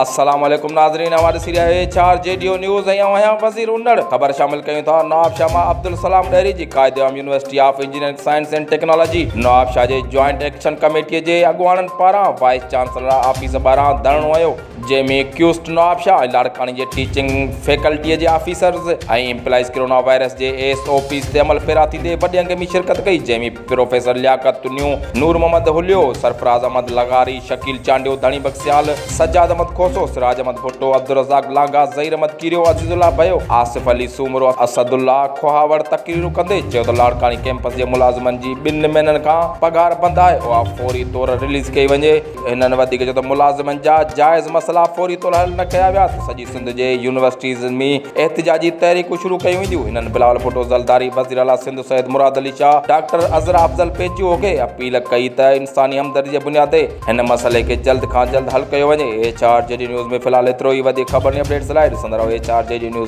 السلام عليڪم ناظرين اوهان ڏسي رهيا آهيو H R G D news ۽ آئون آهيان وزير انڙ خبر شامل ڪيون ٿا نوابشاهه مان عبدالسلام ڏهري جي قائد عام university of engineering science and technology Nawabshah جي جوائنٽ ايڪشن ڪميٽي جي اڳواڻن پاران وائيس چانسلر آفيس ٻاهران ڌرڻو هنيو جنهن ۾ ڪيوسٽ نوابشاهه ۽ لاڙڪاڻي جي ٽيچنگ فيڪلٽيء جي آفيسرز ۽ ايمپلائيز ڪرونا وائرس جي ايس او پيز تي عمل پيرا ٿيندي وڏي انگ ۾ شرڪت ڪئي جنهن ۾ پروفيسر لياقت تنيو، نور محمد هليو، سرفراز احمد لغاري، شڪيل چانڊيو، ڌڻي بخش سيال، سجاد احمد کوسو، سراج احمد ڀٽو، عبدالرزاق لانگاهه، ظهير احمد ڪيريو، عزيز الله ڀيو، آصف علي سومرو، اسد الله کهاوڙ تقريرون ڪندي چيو ته لاڙڪاڻي ڪيمپس جي ملازمن جي ٻن مهينن کان پگهار بند آهي اها فوري طور رليز ڪئي وڃي. هنن وڌيڪ چيو ته ملازمن جا جائز مسئلا فوري طور حل نه ڪيا ويا ته سڄي سنڌ جي يونيورسٽيز ۾ احتجاجي تحريڪون شروع ڪيون وينديون. هنن بلاول ڀٽو زرداري، وزيراعليٰ سنڌ سيد مراد علي شاهه، ڊاڪٽر عذرا افضل پيچوهو کي اپيل ڪئي ته انساني همدردي جي بنياد تي هن مسئلي کي جلد کان جلد حل ڪيو وڃي. H R G D news ۾ في الحال ايترو ئي وڌيڪ خبرن ۽ اپڊيٽس لاء ڏسندا رهو H R G D news.